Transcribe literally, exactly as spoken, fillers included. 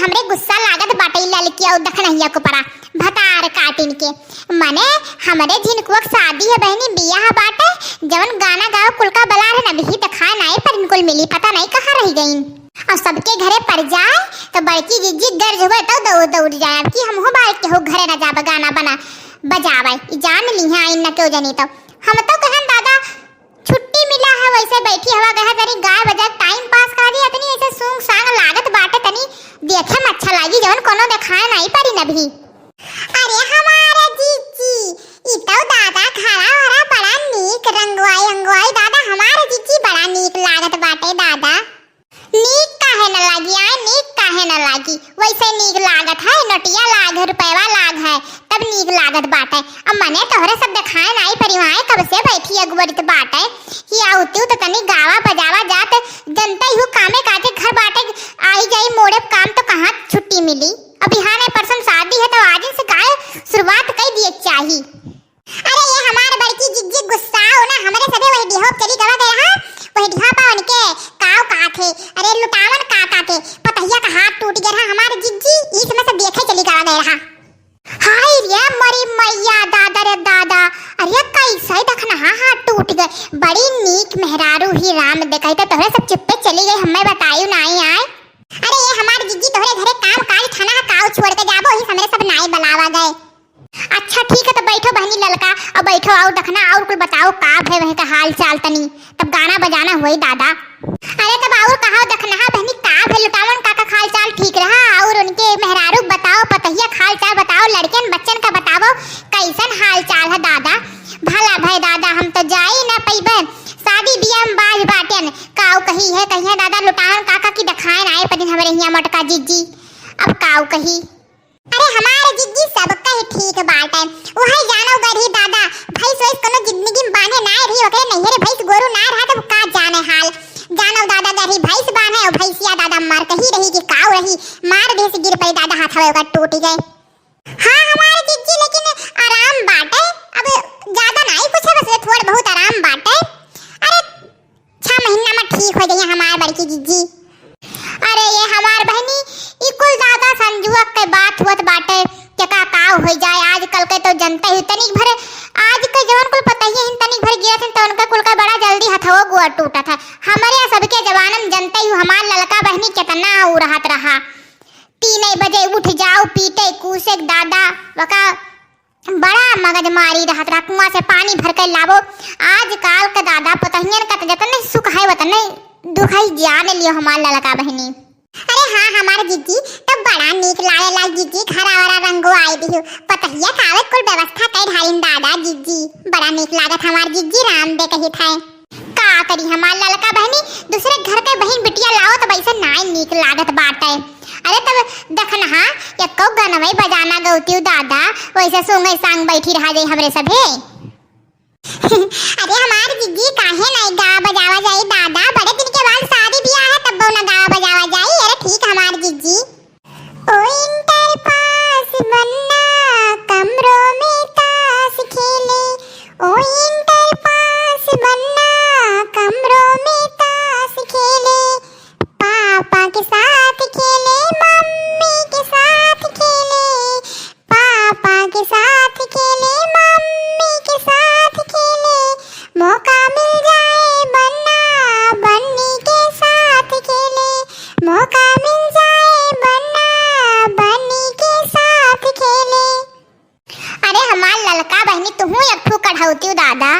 हमरे गुस्सा लागत बाटे ई ललकिया अउ दखनहिया के ऊपरा, भतार काटिन के। मने हमरे झिनकुआ के शादी है बहिनी, बियाह बाटे, जवन गाना गाओ कुल का बलार है ना, बिही देखाए नाई पर इनकुल मिली, पता नाई कहाँ रहि गईन। अउ सबके घरे पड़ जाए तो बड़की जिज्जी गर्ज हुए तो दौड़ दौड़ जाए कि हमहू बाल के हो घरे ना जाब गाना बना बजावे, ई जान ली है आइन न केहू जनी तो। हम तो कहन दादा छुट्टी मिला है, वैसे बैठी हवा गया तनी गाय बजा टाइम पास कर दी, इतनी ऐसे सूंग सांग लागत बाटे, तनी देखे में अच्छा लागी, जवन कोनो देखाए नाई पारी न भी। अरे हमारा जीजी, ई तो दादा घरा वरा बड़ा नीक रंगवाई अंगवाई, दादा हमारा जीजी बड़ा नीक लागत बाटे दादा। नीक काहे न लागी, आए नीक काहे न लागी, वैसे नीक लागत है, नोटिया लाग है, रुपयवा लाग है, तब नीक लागत बाटे। अब मने तोहरे सब देखाए नाई परिवाए कब से बैठी अगुवरित बाटे कि आउतिउ तो तनी गावा बजावा जात, जनता ही हूँ कामे काजे घर बाटे, आई जाई मोड़े काम तो कहाँ छुट्टी मिली। अब बिहाने परसन शादी है तो आजिन से गाय शुरुआत कई दिए चाही। अरे ये हमार बड़की जिज्जी गुस्साओ ना, हमरे सभे वही डिहो चली गवा गए रहा, वही डिहा पा उनके काव का थे, अरे लुटावन का का थे, पतहिया का हाथ टूट गया रहा हमार जिज्जी, ई समय से देखे चली गवा गए रहा। हाय रे मोरी मैया, दादा रे दादा, अरे कैसे दखनहा हाथ टूट गए, बड़ी नीक मेहरारू ही राम देखाई तो तोहरे सब चुप्पे चली गई, हमें बतायु नाई आए। अरे ये हमार जिज्जी तोहरे घरे काम काज खाना है, काव छोड़ के जाबो, ही हमरे सब नाई बलावा गए। अच्छा ठीक है, तो बैठो बहनी ललका, और बैठो और दखना, और कुल बताओ का भय वहीं का हाल चाल तनी, तब गाना बजाना हुई दादा। अरे तब और कहा दखना बहनी का भय, लुटावन का का हाल चाल ठीक रहा, और उनके मेहरारू बताओ, पतहिया का हाल चाल बताओ, लड़कन बच्चन का बताओ, कैसन हाल चाल है दादा। भला भय दादा, हम तो जाई ना पैबे, शादी बियाह में बाज बाटेन, काऊ कही है, कही है दादा लुटावन काका की देखाए ना आए पदिन हमरे हिया मोटका जिज्जी, अब काऊ कही। अरे हमार जिज्जी सब कहे ठीक बाटे। उहे जानो गढ़ी दादा, भैंस वैस कोनो जिंदगी में बांधे नाय रही, ओकरे नैहरे भैंस गोरू नाय रहा तब का जाने हाल। जानो दादा गढ़ी भैंस बांधे और भैंसिया दादा मर कही रही कि काऊ रही, मार दे से गिर पड़ी दादा हाथ हवे ओकर टूट गए। हाँ हमार जिज्जी लेकिन आराम बाटे, अब ज्यादा नाई कुछ है, बस थोड़ बहुत आराम बाटे। अरे छह महीना में ठीक हो जाइए हमार बड़की जिज्जी। अरे ये हमार बहनी, ई कुल दादा संजुआ के बात हुअत बाटे, केका का हो जाए। आजकल के तो जनता ही तनिक भर, आज के जवन कुल पतहिया हिन तनिक भर गिरत हिन तो उनका कुल का बड़ा जल्दी हथवा गोड़ टूटत है। हमरे सबके जमाना में जनता ही हमार ललका बहनी कितना उ रहत रहा, तीन बजे उठ जाओ पीटे कूसे दादा, वका बड़ा मगजमारी रहत रहा, कुआं से पानी भर के लावो। आजकाल के दादा पतहियन का तो जतने सुख है वतने दुख है, जान लियो हमार ललका बहनी। अरे हाँ हमार जिज्जी, तब बड़ा नीक लागेला जिज्जी, घरा वरा रंगो आई दियो, पतहिया कावे कुल व्यवस्था कर ढालिन दादा जिज्जी, बड़ा नीक लागत हमार जिज्जी, राम दे कही था। का करी हमार ललका बहनी, दूसरे घर के बहिन बिटिया लाओ तब ऐसे नाय नीक लागत बाटे। अरे तब देखनहा, एको गनवई बजाना गौतियो दादा, वैसे सोंगे सांग बैठी रहा जाई हमरे सभे। अरे हमार जिज्जी, काहे नाय गावा बजावा जाई दादा, बड़े दिन के बाद शादी बियाह है तब ना गावा बजावा जाई। अरे ठीक हमार जिज्जी। ओ इंटर पास बन्ना कमरों में ताश खेले, ओ इंटर पास बन्ना कमरों में ताश खेले, पापा के साथ खेले, मम्मी के साथ खेले, पापा के साथ खेले, मम्मी के साथ खेले, मौका मिल जाए बन्ना बन्नी के साथ खेले, मौका मिल जाए बन्ना बन्नी के साथ खेले। अरे हमार ललका बहनी, तुहू एक ठू कढ़ौतियो दादा।